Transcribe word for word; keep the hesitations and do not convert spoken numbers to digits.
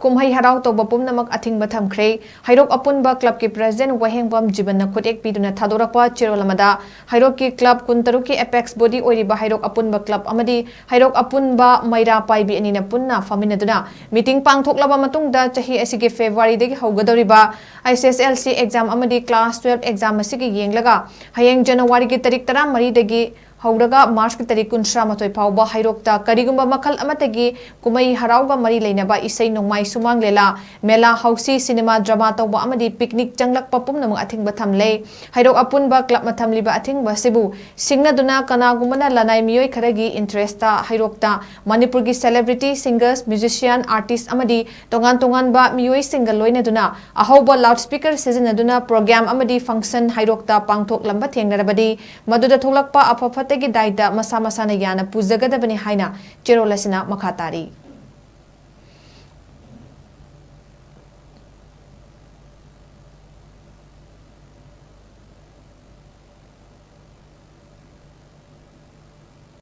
ꯀꯨꯝꯍꯩ ꯍꯔꯥꯎ ꯇꯧꯕ ꯄꯨꯝꯅꯃꯛ ꯑꯊꯤꯡꯕ ꯊꯝꯈ꯭ꯔꯦ꯫ ꯍꯩꯔꯣꯛ ꯑꯄꯨꯟꯕ ꯀ꯭ꯂꯕꯀꯤ ꯄ꯭ꯔꯦꯁꯤꯗꯦꯟꯠ ꯋꯥꯍꯦꯡꯕꯝ ꯖꯤꯕꯟꯅ ꯈꯨꯠꯌꯦꯛ ꯄꯤꯗꯨꯅ ꯊꯥꯗꯣꯔꯛꯄ ꯆꯦꯔꯣꯜ ꯑꯃꯗ, ꯍꯩꯔꯣꯛꯀꯤ ꯀ꯭ꯂꯕ ꯀꯨꯟꯇꯔꯨꯛꯀꯤ ꯑꯦꯄꯦꯛꯁ ꯕꯣꯗꯤ ꯑꯣꯏꯔꯤꯕ ꯍꯩꯔꯣꯛ ꯑꯄꯨꯟꯕ ꯀ꯭ꯂꯕ ꯑꯃꯗꯤ ꯍꯩꯔꯣꯛ ꯑꯄꯨꯟꯕ ꯃꯩꯔꯥ ꯄꯥꯏꯕꯤ ꯑꯅꯤꯅ ꯄꯨꯟꯅ ꯐꯝꯃꯤꯟꯅꯗꯨꯅ ꯃꯤꯇꯤꯡ ꯄꯥꯡꯊꯣꯛꯂꯕ ꯃꯇꯨꯡꯗ, ꯆꯍꯤ ꯑꯁꯤꯒꯤ ꯐꯦꯕ꯭ꯔꯨꯋꯥꯔꯤꯗꯒꯤ ꯍꯧꯒꯗꯧꯔꯤꯕ ꯑꯩꯆ ꯑꯦꯁ ꯑꯦꯜ ꯁꯤ ꯑꯦꯛꯖꯥꯝ ꯑꯃꯗꯤ ꯀ꯭ꯂꯥꯁ ꯇꯨꯌꯦꯜꯐ ꯑꯦꯛꯖꯥꯝ ꯑꯁꯤꯒꯤ ꯌꯦꯡꯂꯒ, ꯍꯌꯦꯡ ꯖꯅꯋꯥꯔꯤꯒꯤ ꯇꯥꯔꯤꯛ ꯇꯔꯥꯃꯔꯤꯗꯒꯤ ꯍꯧꯔꯒ ꯃꯥꯔꯆꯀꯤ ꯇꯥꯔꯤꯛ ꯀꯨꯟꯊ꯭ꯔꯥ ꯃꯥꯊꯣꯏ ꯐꯥꯎꯕ ꯍꯩꯔꯣꯛꯇ ꯀꯔꯤꯒꯨꯝꯕ ꯃꯈꯜ ꯑꯃꯠꯇꯒꯤ ꯀꯨꯝꯍꯩ ꯍꯔꯥꯎꯒ ꯃꯔꯤ ꯂꯩꯅꯕ ꯏꯁꯩ ꯅꯣꯡꯃꯥꯏ, ꯁꯨꯃꯥꯡ ꯂꯤꯂꯥ, ꯃꯦꯂꯥ, ꯍꯧꯁꯤ, ꯁꯤꯅꯦꯃꯥ, ꯗ꯭ꯔꯃꯥ ꯇꯧꯕ ꯑꯃꯗꯤ ꯄꯤꯛꯅꯤꯛ ꯆꯪꯂꯛꯄ ꯄꯨꯝꯅꯃꯛ ꯑꯊꯤꯡꯕ ꯊꯝꯂꯦ꯫ ꯍꯩꯔꯣꯛ ꯑꯄꯨꯟꯕ ꯀ꯭ꯂꯕꯅ ꯊꯝꯂꯤꯕ ꯑꯊꯤꯡꯕ ꯑꯁꯤꯕꯨ ꯁꯤꯡꯅꯗꯨꯅ ꯀꯅꯥꯒꯨꯝꯕꯅ ꯂꯅꯥꯏ ꯃꯤꯑꯣꯏ ꯈꯔꯒꯤ ꯏꯟꯇꯔꯦꯁꯇ ꯍꯩꯔꯣꯛꯇ ꯃꯅꯤꯄꯨꯔꯒꯤ ꯁꯦꯂꯦꯕ꯭ꯔꯤꯇꯤ, ꯁꯤꯡꯒꯔꯁ, ꯃ꯭ꯌꯨꯖꯤꯁꯤꯌꯥꯟ, ꯑꯥꯔꯇꯤꯁ ꯑꯃꯗꯤ ꯇꯣꯉꯥꯟ ꯇꯣꯉꯥꯟꯕ ꯃꯤꯑꯣꯏꯁꯤꯡꯒ ꯂꯣꯏꯅꯗꯨꯅ ꯑꯍꯧꯕ ꯂꯥꯎꯗ ꯁ꯭ꯄꯤꯀꯔ ꯁꯤꯖꯤꯟꯅꯗꯨꯅ ꯄ꯭ꯔꯣꯒ꯭ꯔꯥꯝ ꯑꯃꯗꯤ ꯐꯪꯁꯟ ꯍꯩꯔꯣꯛꯇ ꯄꯥꯡꯊꯣꯛꯂꯝꯕ ꯊꯦꯡꯅꯔꯕꯗꯤ, ꯃꯗꯨꯗ ꯊꯣꯛꯂꯛꯄ ꯑꯐ ꯐꯠꯇꯒꯤ ꯗꯥꯏꯇ ꯃꯁꯥ ꯃꯁꯥꯅ ꯌꯥꯅ ꯄꯨꯖꯒꯗꯕꯅꯤ ꯍꯥꯏꯅ ꯆꯦꯔꯣꯜ ꯑꯁꯤꯅ ꯃꯈꯥ ꯇꯥꯔꯤ꯫